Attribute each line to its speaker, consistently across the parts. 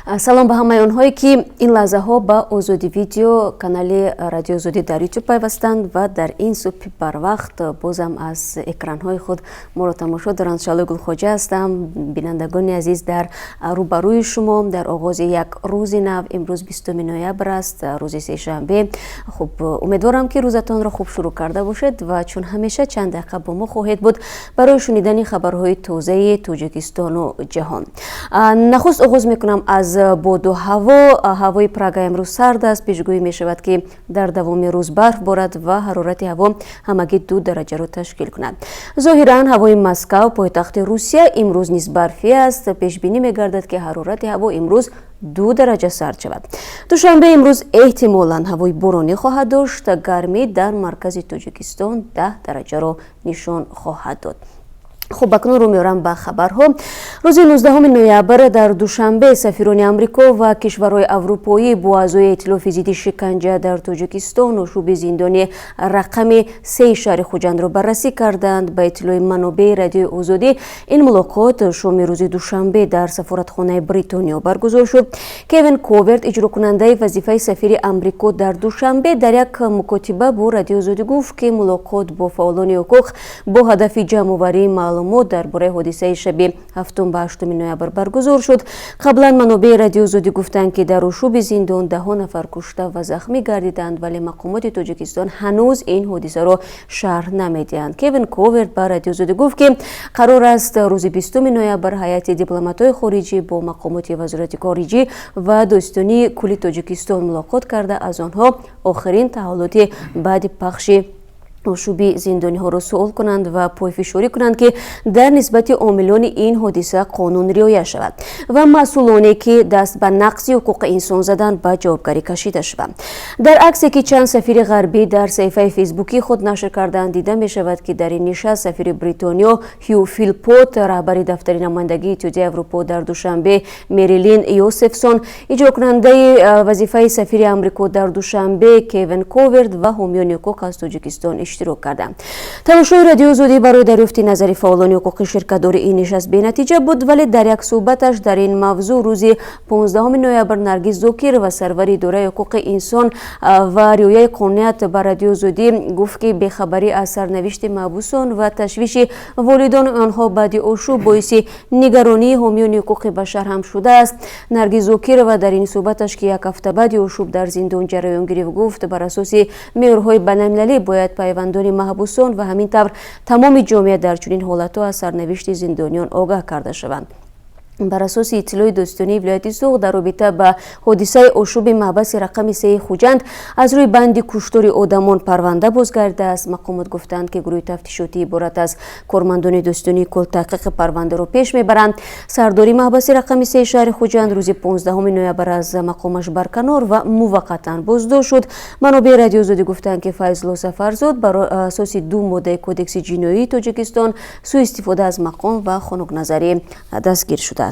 Speaker 1: Салом ба ҳамаи онҳое, ки ин лаҳзаҳо ба Озодӣ Видео, канали Радиои Озодӣ дар Ютуб пайвастанд ва дар ин субҳи барвақт бозам аз экранҳои худ моро тамошо доранд. Шалои Гулхоҷа ҳастам, бинандагони азиз, дар рӯбарӯи шумо дар оғози як рӯзи нав. Имрӯз 20 ноябр аст, рӯзи сешанбе. Хуб, умедворам, ки рӯзатонро хуб шурӯъ карда бошед ва чун ҳамеша чанд дақиқа бо мо хоҳед буд барои шунидани хабарҳои тозаи Тоҷикистону ҷаҳон. Нахуст оғоз мекунам аз боду ҳаво. Ҳавои Прага имрӯз сард аст. Пешгӯӣ мешавад, ки дар давоми рӯз барф борад ва ҳарорати ҳаво ҳамагӣ 2 дараҷаро ташкил кунад. Зоҳиран, ҳавои Москав, пойтахти Русия, имрӯз низ барфӣ аст. Пешбинӣ мегардад, ки ҳарорати ҳаво имрӯз 2 дараҷа сард шавад. Душанбе имрӯз эҳтимолан ҳавои боронӣ хоҳад дошт. Гармӣ дар маркази Тоҷикистон 10 дараҷаро нишон хоҳад дод. Хуб, акнун рӯ меорам ба хабарҳо. Рӯзи 19 ноябр дар Душанбе сафирони Амрико ва кишварҳои аврупоӣ бо аъзои Эътилофи зидди шиканҷа дар Тоҷикистон ошӯби зиндони рақами сеи шаҳри Хуҷандро баррасӣ карданд. Ба иттилои манобеи Радиои Озодӣ, ин мулоқот шоми рӯзи душанбе дар сафоратхонаи Бритониё баргузор шуд. Кевин Коверт, иҷрокунандаи вазифаи сафири Амрико дар Душанбе, дар як мукотиба бо Радиои Озодӣ гуфт, ки мулоқот бо фаъолони ҳуқуқ бо ҳадафи ҷамъоварии маълумот дар бораи ҳодисаи шаби 7 ба 8 ноябр баргузор шуд. Қаблан манобеи Радиои Озодӣ гуфтанд, ки дар ошӯби зиндон даҳо нафар кушта ва захмӣ гардиданд, вале мақомоти Тоҷикистон ҳанӯз ин ҳодисаро шарҳ намедиҳанд. Кевин Коверт ба Радиои Озодӣ гуфт, ки қарор аст рӯзи 20 ноябр ҳайати дипломатҳои хориҷӣ бо мақомоти Вазорати хориҷӣ ва Додситонии кулли Тоҷикистон мулоқот карда, аз онҳо охирин таҳаввулоти баъди пахши ошӯби зиндониҳоро суол кунанд ва пойфишорӣ кунанд, ки дар нисбати омилони ин ҳодиса қонун риоя шавад ва масъулоне, ки даст ба нақзи ҳуқуқи инсон заданд, ба ҷавобгарӣ кашида шаванд. Дар аксе, ки чанд сафири ғарбӣ дар саҳифаи фейсбукии худ нашр карданд, дида мешавад, ки дар ин нишаст сафири Бритониё Ҳю Филпот, раҳбари дафтари намояндагии Иттиҳодияи Аврупо дар Душанбе Мерилин Йосефсон, иҷрокунандаи вазифаи сафири Амрико дар Душанбе Кевин Коверт ва ҳомиёни ҳуқуқ аз Тоҷикистон иштирок карданд. Тамошои Радиои Озодӣ барои дарёфти назари фаъолони ҳуқуқи ширкатдори ин нишаст бенатиҷа буд, вале дар як суҳбаташ дар ин мавзӯъ рӯзи 15 ноябр Наргиз Зокирова, сарвари идораи ҳуқуқи инсон ва риояи қонуният, ба Радиои Озодӣ гуфт, ки бехабарӣ аз сарнавишти маҳбусон ва ташвиши волидони онҳо баъди ошӯб боиси нигаронии ҳомиёни ҳуқуқи башар ҳам шудааст. Наргиз Зокирова дар ин суҳбаташ, ки як ҳафта баъди ошӯб дар зиндон ҷараён гирифт, гуфт, бар асоси меъёрҳои байналмилалӣ бояд пайвандони маҳбусон ва ҳамин тавр тамоми ҷомеа дар чунин ҳолатҳо аз сарнавишти зиндониён огаҳ карда шаванд. Бар асоси иттилои додситонии вилояти Суғд, дар робита ба ҳодисаи ошӯби маҳбаси рақами сеи Хуҷанд аз рӯи банди куштори одамон парванда боз гардидааст. Мақомот гуфтанд, ки гурӯҳи тафтишотӣ иборат аз кормандони додситонии кул таҳқиқи парвандаро пеш мебаранд. Сардори маҳбаси рақами сеи шаҳри Хуҷанд рӯзи 15 ноябр аз мақомаш барканор ва муваққатан боздошт шуд. Манобеи Радиои Озодӣ гуфтанд, ки Файзулло Сафарзод бар асоси ду моддаи Кодекси ҷиноии Тоҷикистон, сӯистифода аз мақом ва хунукназарӣ, дастгир шудааст.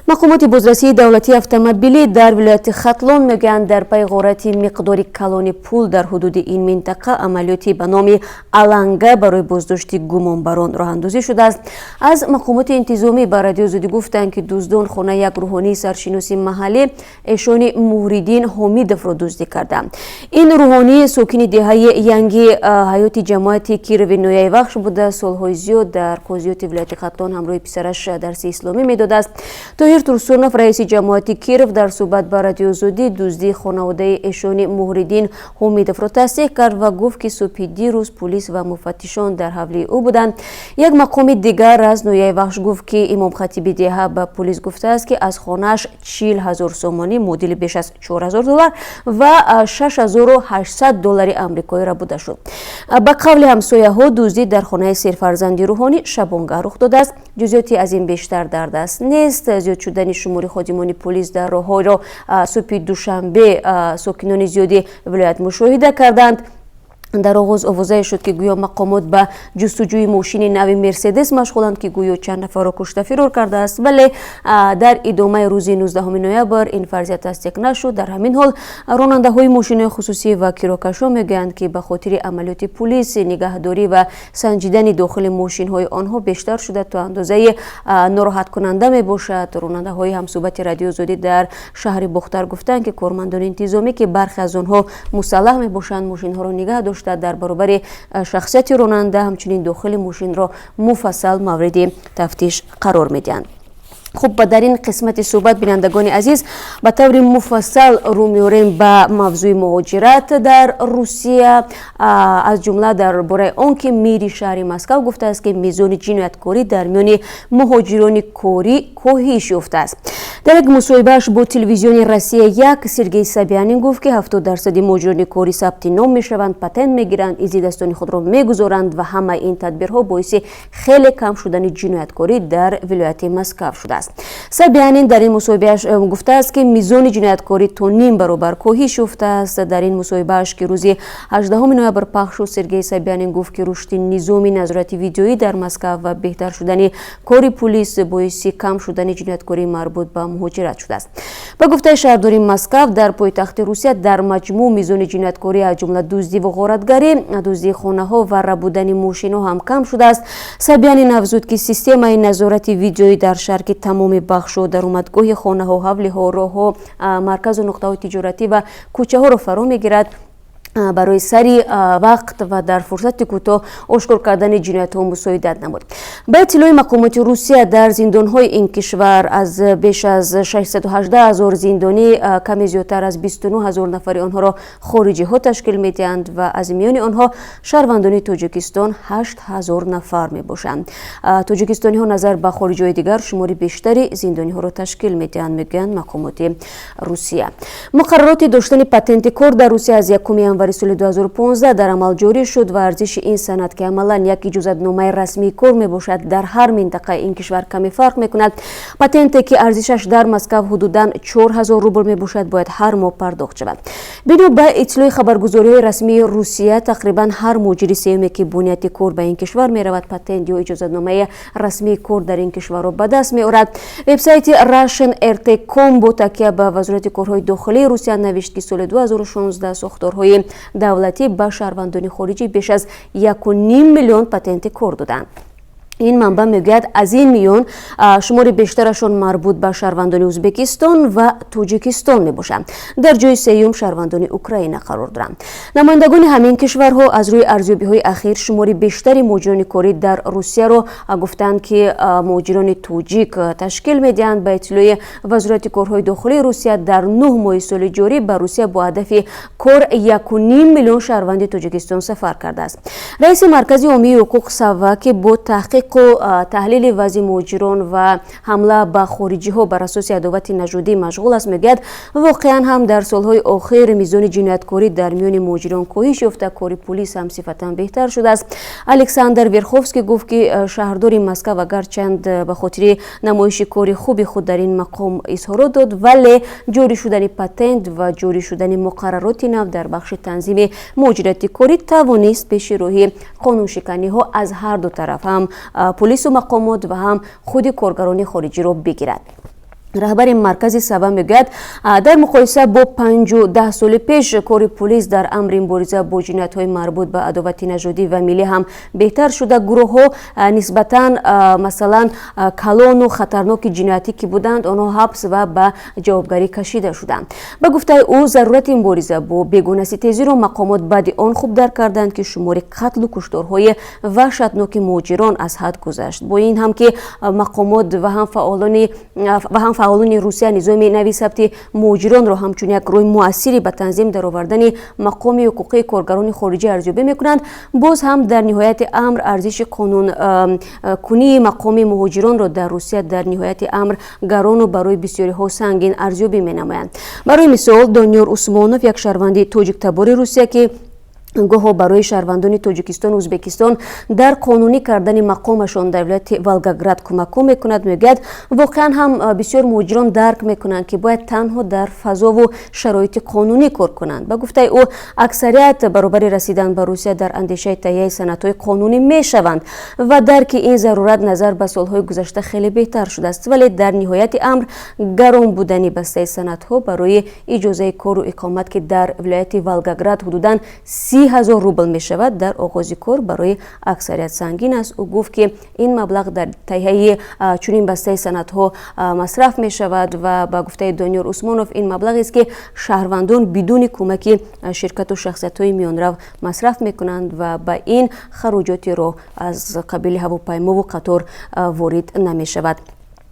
Speaker 1: Мақомоти бозрасии давлатии автомобилӣ дар вилояти Хатлон мегӯянд, дар пайи ғорати миқдори калони пул дар ҳудуди ин минтақа амалиёти ба номи «Аланга» барои боздошти гумонбарон роҳандозӣ шудааст. Аз мақомоти интизомӣ ба Радиои Озодӣ гуфтанд, ки дуздон хонаи як рӯҳонии саршиноси маҳаллӣ, эшони Муҳриддин Ҳомидовро дуздӣ карданд. Ин рӯҳонӣ сокини деҳаи Янги Ҳаёти ҷамоати Кирови ноҳияи Вахш буда, солҳои зиёд дар қозиёти вилояти Хатлон ҳамроҳи писараш дарси исломӣ медодааст. Тоҳир Турсунов, раиси ҷамоати Киров, дар суҳбат ба Радиои Озодӣ дуздии хонаводаи эшони Муҳриддин Ҳомидовро тасдиқ кард ва гуфт, ки субҳи дирӯз пулис ва муфаттишон дар ҳавлии ӯ буданд. Як мақоми дигар аз ноҳияи Вахш гуфт, ки имомхатиби деҳа ба пулис гуфтааст, ки аз хонааш 40 000 сомонӣ, муодили беш аз 4000 доллар, ва 6800 доллари амрикоӣ рабуда шуд. Ба қавли ҳамсояҳо, дуздӣ дар хонаи серфарзанди рӯҳонӣ шабонгаҳ рух додааст. Ҷузъиёти аз ин бештар дар даст нест. Зиёд шудани шумори ходимони пулис дар роҳҳоро субҳи душанбе сокинони зиёди вилоят мушоҳида карданд. Дар оғоз овозае шуд, ки гӯё мақомот ба ҷустуҷӯи мошини нави Мерседес машғуланд, ки гӯё чанд нафарро кушта фирор кардааст, вале дар идомаи рӯзи 19 ноябр ин фарзия тасдиқ нашуд. Дар ҳамин ҳол ронандаҳои мошинҳои хусусӣ ва кирокашҳо мегӯянд, ки ба хотири амалиёти пулис нигаҳдорӣ ва санҷидани дохили мошинҳои онҳо бештар шуда, то андозаи нороҳаткунанда мебошад. Ронандаҳои ҳамсӯҳбати Радиои Озодӣ дар шаҳри Бохтар гуфтанд, ки кормандони интизомӣ, ки бархе аз онҳо мусаллаҳ мебошанд, мошинҳоро нигаҳ дошта, дар баробари шахсияти ронанда ҳамчунин дохили мошинро муфассал мавриди тафтиш қарор медиҳанд. Хуб, дар ин қисмати суҳбат, бинандагони азиз, ба таври муфассал рӯ меорем ба мавзӯи муҳоҷират дар Русия, аз ҷумла дар бораи он ки мери шаҳри Москав гуфтааст, ки мизони ҷинояткорӣ дар миёни муҳоҷирони корӣ коҳиш ёфтааст. Дар як мусоҳибааш бо телевизиони Россия як Сергей Собянин гуфт, ки 70% муҳоҷирони корӣ сабти ном мешаванд, патент мегиранд, изи дастони худро мегузоранд ва ҳамаи ин тадбирҳо боиси хеле кам шудани ҷинояткорӣ дар вилояти Москав шудааст. Собянин дар ин мусоҳибааш гуфтааст, ки мизони ҷинояткорӣ то ним баробар коҳиш ёфтааст. Дар ин мусоҳибааш, ки рӯзи 18 ноябр пахш шуд, Сергей Собянин гуфт, ки рушди низоми назорати видеоӣ дар Москав ва беҳтар шудани кори пулис боиси кам шудани ҷинояткории марбут ба муҳоҷират шудааст. Ба гуфтаи шаҳрдори Москав, дар пойтахти Русия дар маҷмӯъ мизони ҷинояткорӣ, аз ҷумла дуздиву ғоратгарӣ, дуздии хонаҳо ва рабудани мошинҳо ҳам кам шудааст. Собянин афзуд, ки системаи назорати видеоӣ дар шаҳр, ки тамоми бахшу даромадгоҳи хонаҳо, ҳавлиҳо, роҳҳо, марказу нуқтаҳои тиҷоратӣ ва кӯчаҳоро фаро мегирад, барои сари вақт ва дар фурсати кӯтоҳ ошкор кардани ҷиноятҳо мусоидат намуд. Ба иттилои мақомоти Русия, дар зиндонҳои ин кишвар аз беш аз 618 ҳазор зиндонӣ каме зиёдтар аз 29 ҳазор нафари онҳоро хориҷиҳо ташкил медиҳанд ва аз миёни онҳо шаҳрвандони Тоҷикистон 8 ҳазор нафар мебошанд. Тоҷикистониҳо назар ба хориҷиҳои дигар шумори бештари зиндониҳоро ташкил медиҳанд, мегӯянд мақомоти Русия. Муқаррароти доштани патенти кор дар Русия аз 1 январи соли 2015 дар амал ҷорӣ шуд ва арзиши ин санад, ки амалан як иҷозатномаи расмии кор мебошад, дар ҳар минтақаи ин кишвар каме фарқ мекунад. Патенте, ки арзишаш дар Москав ҳудудан 4000 рубл мебошад, бояд ҳар моҳ пардохт шавад. Бино ба иттилои хабаргузориҳои расмии Русия, тақрибан ҳар муҳоҷири сеюме, ки бо нияти кор ба ин кишвар меравад, патент ё иҷозатномаи расмии кор дар ин кишварро ба даст меорад. Вебсайти Russian RT com бо такя ба Вазорати корҳои дохилии Русия навишт, ки соли 2016 сохторҳои давлатӣ ба шаҳрвандони хориҷӣ беш аз 1,5 миллион патенти кор доданд. Ин манбаъ мегӯяд, аз ин миён шумори бештарашон марбут ба шаҳрвандони Ӯзбекистон ва Тоҷикистон мебошанд. Дар ҷои сеюм шаҳрвандони Украина қарор доранд. Намояндагони ҳамин кишварҳо аз рӯи арзёбиҳои ахир шумори бештари муҳоҷирони корӣ дар Русияро гуфтанд, ки муҳоҷирони тоҷик ташкил медиҳанд. Ба иттилои Вазорати корҳои дохилии Русия, дар 9 моҳи соли ҷорӣ ба Русия бо ҳадафи кор 1,5 миллион шаҳрванди Тоҷикистон сафар кардааст. Раиси Маркази оммии ҳуқуқ Сава, ки бо таҳқиқу таҳлили вазъи муҳоҷирон ва ҳамла ба хориҷиҳо бар асоси адовати нажодӣ машғул аст, мегӯяд, воқеан ҳам дар солҳои охир мизони ҷинояткорӣ дар миёни муҳоҷирон коҳиш ёфта, кори пулис ҳам сифатан беҳтар шудааст. Александр Верховский гуфт, ки шаҳрдори Москав агарчанд ба хотири намоиши кори хуби худ дар ин мақом изҳорот дод, вале ҷорӣ шудани патент ва ҷорӣ шудани муқаррароти нав дар бахши танзими муҳоҷирати корӣ тавонист пеши роҳи қонуншиканиҳо аз ҳар ду тараф, ҳам пулису мақомот ва ҳам худи коргарони хориҷиро бигирад. Раҳбари маркази Сава мегӯяд, дар муқоиса бо 5-10 соли пеш кори пулис дар амри мубориза бо ҷиноятҳои марбут ба адовати нажодӣ ва миллӣ ҳам беҳтар шуда, гурӯҳҳо нисбатан, масалан, калону хатарноки ҷиноятӣ ки буданд, онҳо ҳабс ва ба ҷавобгарӣ кашида шуданд. Ба гуфтаи ӯ, зарурати мубориза бо бегонаситезиро мақомот баъди он хуб дарк карданд, ки шумори қатлу кушторҳои ваҳшатноки муҳоҷирон аз ҳад гузашт. Бо ин ҳам ки мақомот ва ҳам фаъолони Русия низоми нави сабти муҳоҷиронро ҳамчун як роҳи муассири ба танзим даровардани мақоми ҳуқуқии коргарони хориҷӣ арзёбӣ мекунанд, боз ҳам дар ниҳояти амр арзиши қонункунии мақоми муҳоҷиронро дар Русия дар ниҳояти амр гарону барои бисёриҳо сангин арзёбӣ менамоянд. Барои мисол, Дониёр Усмонов, як шаҳрванди тоҷиктабори Русия, ки Гоҳо барои шаҳрвандони Тоҷикистону Ӯзбекистон дар қонунӣ кардани мақомашон дар вилояти Волгоград кӯмакҳо мекунад, мегӯяд, воқеан ҳам бисёр муҳоҷирон дарк мекунанд, ки бояд танҳо дар фазову шароити қонунӣ кор кунанд. Ба гуфтаи ӯ, аксарият баробари расидан ба Русия дар андешаи таҳияи санадҳои қонунӣ мешаванд ва дарки ин зарурат назар ба солҳои гузашта хеле беҳтар шудааст. Вале дар ниҳояти амр гарон будани бастаи санадҳо барои иҷозаи кору иқомат, ки дар вилояти Волгоград ҳудудан 30 000 рубл мешавад, дар оғози кор барои аксарият сангин аст. Ӯ гуфт, ки ин маблағ дар таҳияи чунин бастаи санадҳо масраф мешавад ва ба гуфтаи Дониёр Усмонов, ин маблағест, ки шаҳрвандон бидуни кӯмаки ширкату шахсиятҳои миёнрав масраф мекунанд ва ба ин хароҷоти роҳ аз қабили ҳавопаймову қатор ворид намешавад.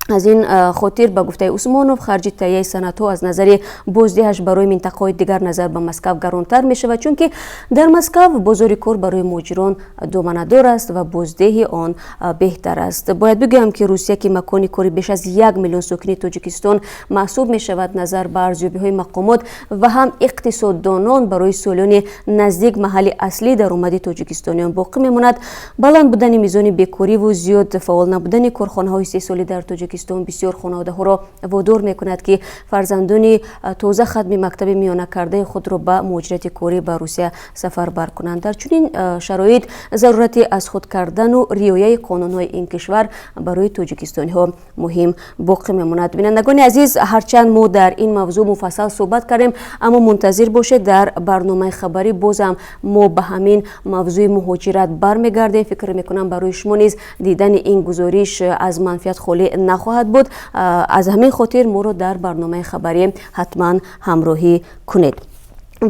Speaker 1: Аз ин хотир, ба гуфтаи Усмонов, харҷи таҳияи санадҳо аз назари боздиҳаш барои минтақаҳои дигар назар ба Москав гаронтар мешавад, чунки дар Москав бозори кор барои муҳоҷирон доманадор аст ва боздиҳи он беҳтар аст. Бояд бигӯям, ки Русия, ки макони кори беш аз 1 миллион сокини Тоҷикистон маҳсуб мешавад, назар ба арзёбиҳои мақомот ва ҳам иқтисоддонон, барои солиёни наздик маҳалли аслии даромади тоҷикистониён боқӣ мемонад. Баланд будани мизони бекориву зиёд фаъол набудани корхонаҳои истеҳсолӣ дар Тоҷикистон бисёр хонаводаҳоро водор мекунад, ки фарзандони тоза хатми мактаби миёна кардаи худро ба муҳоҷирати корӣ ба Русия сафарбар кунанд. Дар чунин шароит зарурати аз худ кардану риояи қонунҳои ин кишвар барои тоҷикистониҳо муҳим боқӣ мемонад. Бинандагони азиз, ҳарчанд мо дар ин мавзӯъ муфассал суҳбат кардем, аммо мунтазир бошед, дар барномаи хабарӣ бозам мо ба ҳамин мавзӯи муҳоҷират бармегардем. Фикр мекунам, барои шумо низ дидани ин гузориш аз манфиат холӣ нахоҳад буд. Аз ҳамин хотир моро дар барномаи хабарӣ ҳатман ҳамроҳӣ кунед.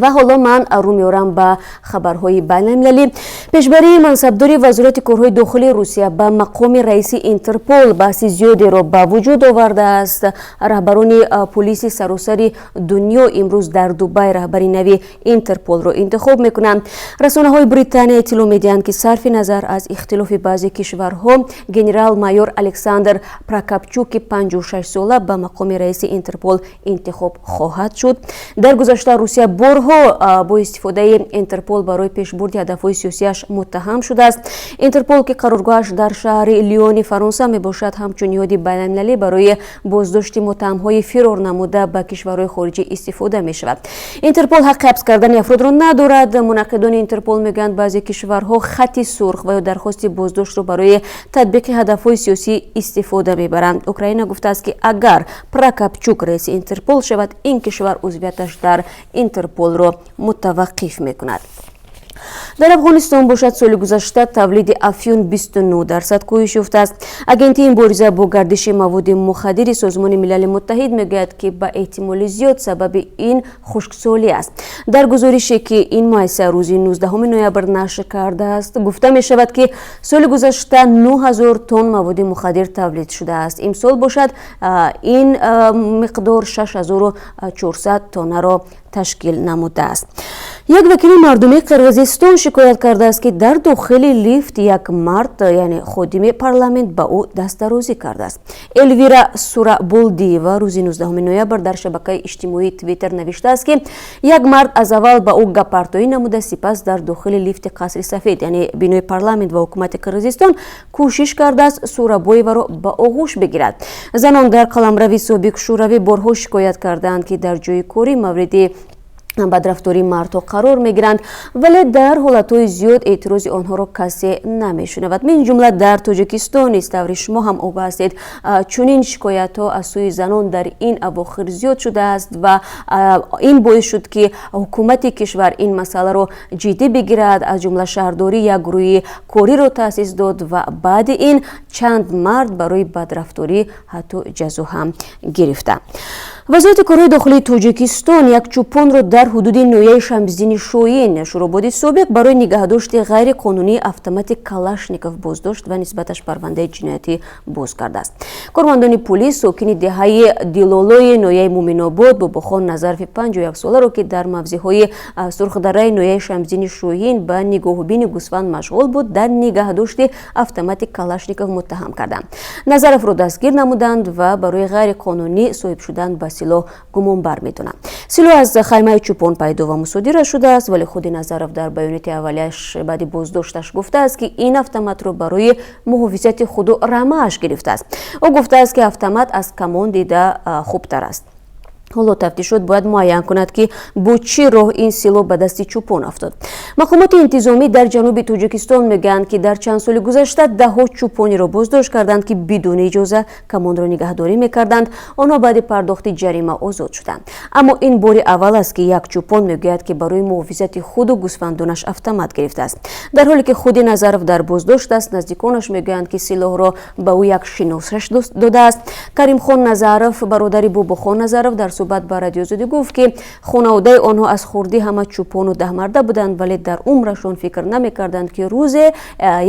Speaker 1: Ва ҳоло ман рӯ меорам ба хабарҳои байналмилалӣ. Пешбарии мансабдори Вазорати корҳои дохилии Русия ба мақоми раиси Интерпол баҳси зиёдеро ба вуҷуд овардааст. Раҳбарони полиси саросари дунё имрӯз дар Дубай раҳбари нави Интерполро интихоб мекунанд. Расонаҳои Британия иттилоъ медиҳанд, ки сарфи назар аз ихтилофи баъзе кишварҳо, генерал-майор Александр Прокопчуки 56 сола ба мақоми раиси Интерпол интихоб хоҳад шуд. Дар гузашта Русия борҳо бо истифодаи Интерпол барои пешбурди ҳадафҳои сиёсиаш муттаҳам шудааст. Интерпол, ки қароргоҳаш дар шаҳри Лиони Фаронса мебошад, ҳамчун ниҳоди байналмилалӣ барои боздошти муттаҳамҳои фирор намуда ба кишварҳои хориҷӣ истифода мешавад. Интерпол ҳаққи ҳабс кардани афродро надорад. Мунаққидони Интерпол мегӯянд, баъзе кишварҳо хати сурх ва ё дархости боздоштро барои татбиқи ҳадафҳои сиёсӣ истифода мебаранд. Украина гуфтааст, ки агар Прокопчук раиси Интерпол шавад, ин кишвар узвияташ дар Интерполро мутаваққиф мекунад. Дар Афғонистон бошад, соли гузашта тавлиди афюн 29% коҳиш ёфтааст. Агентии мубориза бо гардиши маводи мухаддири Созмони Милали Муттаҳид мегӯяд, ки ба эҳтимоли зиёд сабаби ин хушксолӣ аст. Дар гузорише, ки ин муассиса рӯзи 19 ноябр нашр кардааст, гуфта мешавад, ки соли гузашта 9000 тонн маводи мухаддир тавлид шудааст. Имсол бошад, ин миқдор 6400 тоннаро ташкил намудааст. Як вакили мардумии Қирғизистон шикоят кардааст, ки дар дохили лифт як мард, яъне ходими парламент, ба ӯ дастдарозӣ кардааст. Элвира Сураболдиева рӯзи 19 ноябр дар шабакаи иҷтимоии Твиттер навиштааст, ки як мард аз аввал ба ӯ гаппартоӣ намуда, сипас дар дохили лифти Қасри Сафед, яъне бинои парламент ва ҳукумати Қирғизистон, кӯшиш кардааст Сурабоеваро ба оғӯш бигирад. Занон дар қаламрави собиқ Шӯравӣ борҳо шикоят кардаанд, ки дар ҷои корӣ мавриди бадрафтории мардҳо қарор мегиранд, вале дар ҳолатҳои зиёд эътирози онҳоро касе намешунавад. Мин ҷумла дар Тоҷикистон низ, таври шумо ҳам огоҳ ҳастед, чунин шикоятҳо аз сӯи занон дар ин авохир зиёд шудааст ва ин боис шуд, ки ҳукумати кишвар ин масъаларо ҷиддӣ бигирад. Аз ҷумла шаҳрдорӣ як гурӯҳи кориро таъсис дод ва баъди ин чанд мард барои бадрафторӣ ҳатто ҷазо ҳам гирифта. Вазорати корҳои дохилии Тоҷикистон як чӯпонро дар ҳудуди ноҳияи Шамсиддини Шоҳин, Шӯрободи собиқ, барои нигаҳдошти ғайриқонунии автомати Калашников боздошт ва нисбаташ парвандаи ҷиноятӣ боз кардааст. Кормандони полис сокини деҳаи Дилолои ноҳияи Муминобод Бобохон Назарови 51 соларо, ки дар мавзеъҳои Сурхдараи ноҳияи Шамсиддини Шоҳин ба нигоҳубини гӯсфанд машғул буд, дар нигаҳдошти автомати Калашников муттаҳам карданд. Назаровро дастгир намуданд ва барои ғайриқонунӣ соҳиб шудан ба силоҳ гумонбар медонанд. Силоҳ аз хаймаи чӯпон. Чӯпон пайдо ва мусодира шудааст, вале худи Назаров дар баёноти аввалияш баъди боздошташ гуфтааст, ки ин автоматро барои муҳофизати худу рамааш гирифтааст. Ӯ гуфтааст, ки автомат аз камон дида хубтар аст. Ҳоло тафтишот бояд муайян кунад, ки бо чӣ роҳ ин силоҳ ба дасти чӯпон афтод. Мақомоти интизомӣ дар ҷануби Тоҷикистон мегӯянд, ки дар чанд соли гузашта даҳҳо чӯпониро боздошт карданд, ки бидуни иҷоза камонро нигаҳдорӣ мекарданд. Онҳо баъди пардохти ҷарима озод шуданд. Аммо ин бори аввал аст, ки як чӯпон мегӯяд, ки барои муҳофизати худу гӯсфандонаш автомат гирифтааст. Дар ҳоле ки худи Назаров дар боздошт аст, наздиконаш мегӯянд, ки силоҳро ба ӯ як шиносаш додааст. Каримхон Назаров, бародари Бобохон Назаров, дар суҳбат ба Радиои Озодӣ гуфт, ки хонаводаи онҳо аз хурдӣ ҳама чӯпону даҳмарда буданд, вале дар умрашон фикр намекарданд, ки рӯзе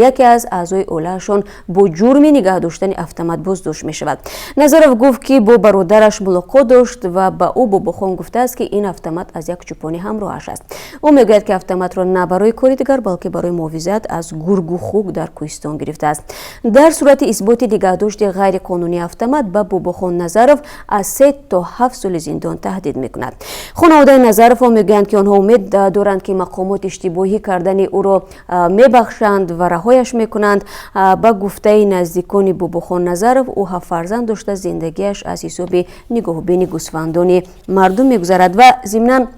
Speaker 1: яке аз аъзои оилаашон бо ҷурми нигаҳ доштани автомат боздошт мешавад. Назаров гуфт, ки бо бародараш мулоқот дошт ва ба ӯ Бобохон гуфтааст, ки ин автомат аз як чӯпони ҳамроҳаш аст. Ӯ мегӯяд, ки автоматро на барои кори дигар, балки барои муҳофизат аз гургу хук дар кӯҳистон гирифтааст. Дар сурати исботи нигаҳдошти ғайриқонунии автомат ба Бобохон Назаров аз 3 то 7 соли зиндон таҳдид мекунад. Хонаводаи Назаровҳо мегӯянд, ки онҳо умед доранд, ки мақомот иштибоҳӣ кардани ӯро мебахшанд ва раҳояш мекунанд. Ба гуфтаи наздикони Бобохон Назаров, ӯ ҳафт фарзанд дошта, зиндагиаш аз ҳисоби нигоҳубини гӯсфандони мардум мегузарад. Ва зимнан,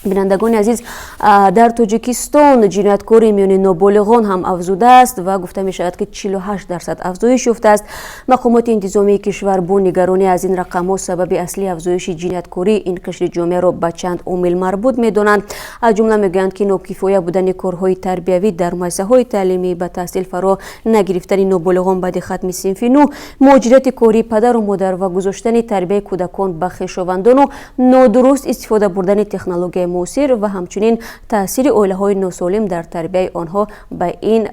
Speaker 1: бинандагони азиз, дар Тоҷикистон ҷинояткории миёни ноболиғон ҳам афзудааст ва гуфта мешавад, ки 48% афзоиш ёфтааст. Мақомоти интизомии кишвар бо нигаронӣ аз ин рақамҳо сабаби аслии афзоиши ҷинояткории ин қишри ҷомеаро ба чанд омил марбут медонанд. Аз ҷумла мегӯянд, ки нокифоя будани корҳои тарбиявӣ дар муассисаҳои таълимӣ, ба таҳсил фаро нагирифтани ноболиғон баъди хатми синфи нӯ, муҳоҷирати кории падару модар ва гузоштани тарбияи кӯдакон ба хешовандону нодуруст истифода бурдани технологияи муосир ва ҳамчунин таъсири оилаҳои носолим дар тарбияи онҳо ба ин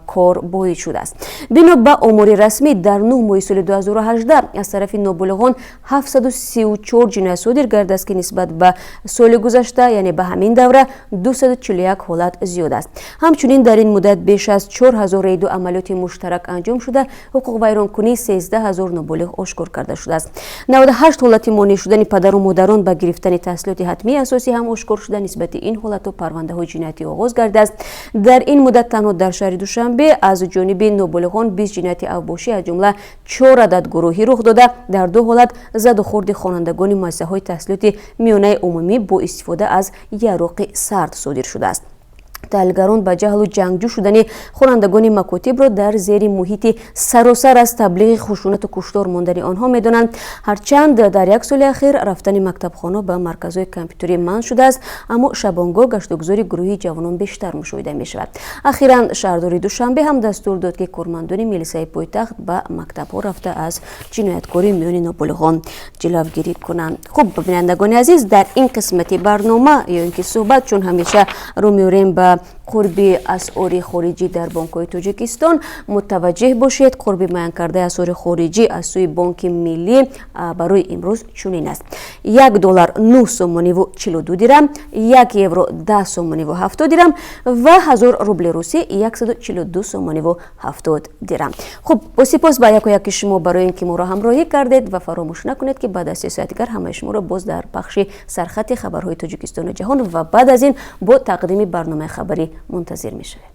Speaker 1: кор боис шудааст. Бино ба омори расмӣ, дар 9 моҳи соли 2018 аз тарафи ноболиғон 734 ҷиноят содир гардааст, ки нисбат ба соли гузашта, яъне ба ҳамин давра, 241 ҳолат зиёд аст. Ҳамчунин дар ин муддат беш аз 4000 рейду амалиёти муштарак анҷом шуда, ҳуқуқвайронкунии 13 ҳазор ноболиғ ошкор карда шудааст. 98 ҳолати монеъ шудани падару модарон ба гирифтани таҳсилоти ҳатмии асосӣ ҳам ошкор шуда, нисбати ин ҳолатҳо парвандаҳои ҷиноятӣ оғоз гардидааст. Дар ин муддат танҳо дар шаҳри Душанбе аз ҷониби ноболиғон 20 ҷинояти авбошӣ, аз ҷумла чор адад гурӯҳӣ рух дода, дар ду ҳолат задухӯрди хонандагони муассисаҳои таҳсилоти миёнаи умумӣ бо истифода аз яроқи сард содир шудааст. Таҳлилгарон ба ҷаҳлу ҷангҷӯ шудани хонандагони макотибро дар зери муҳити саросар аз таблиғи хушунату куштор мондани онҳо медонанд. Ҳарчанд дар як соли ахир рафтани мактабхона ба марказҳои компютерӣ манъ шудааст, аммо шабонгоҳ гаштугузори гурӯҳи ҷавонон бештар мушоҳида мешавад. Ахиран шаҳрдори Душанбе ҳам дастур дод, ки кормандони милисаи пойтахт ба мактабҳо рафта, аз ҷинояткории миёни ноболиғон ҷилавгирӣ кунанд. Хуб, бинандагони азиз, дар ин қисмати барнома ё ин ки суҳбат, чун ҳамеша рӯ меорем ба қурби асъори хориҷӣ дар бонкҳои Тоҷикистон, мутаваҷҷеҳ бошед: қурби муайянкардаи асъори хориҷӣ аз сӯи Бонки Миллӣ барои имрӯз чунин аст: 1 доллар 9 сомониву 42 дирам, 1 евро 10 сомониву 70 дирам ва 1000 рубли русӣ 142 сомониву 70 дирам. Хуб, сипос ба яку яки шумо барои ин ки моро ҳамроҳӣ кардед ва фаромӯш накунед, ки баъд аз 3 соати дигар ҳамаи шуморо боз дар пахши сархати хабарҳои Тоҷикистону ҷаҳон ва баъд аз ин бо тақдими барномаи хабарӣ мунтазир мешавем.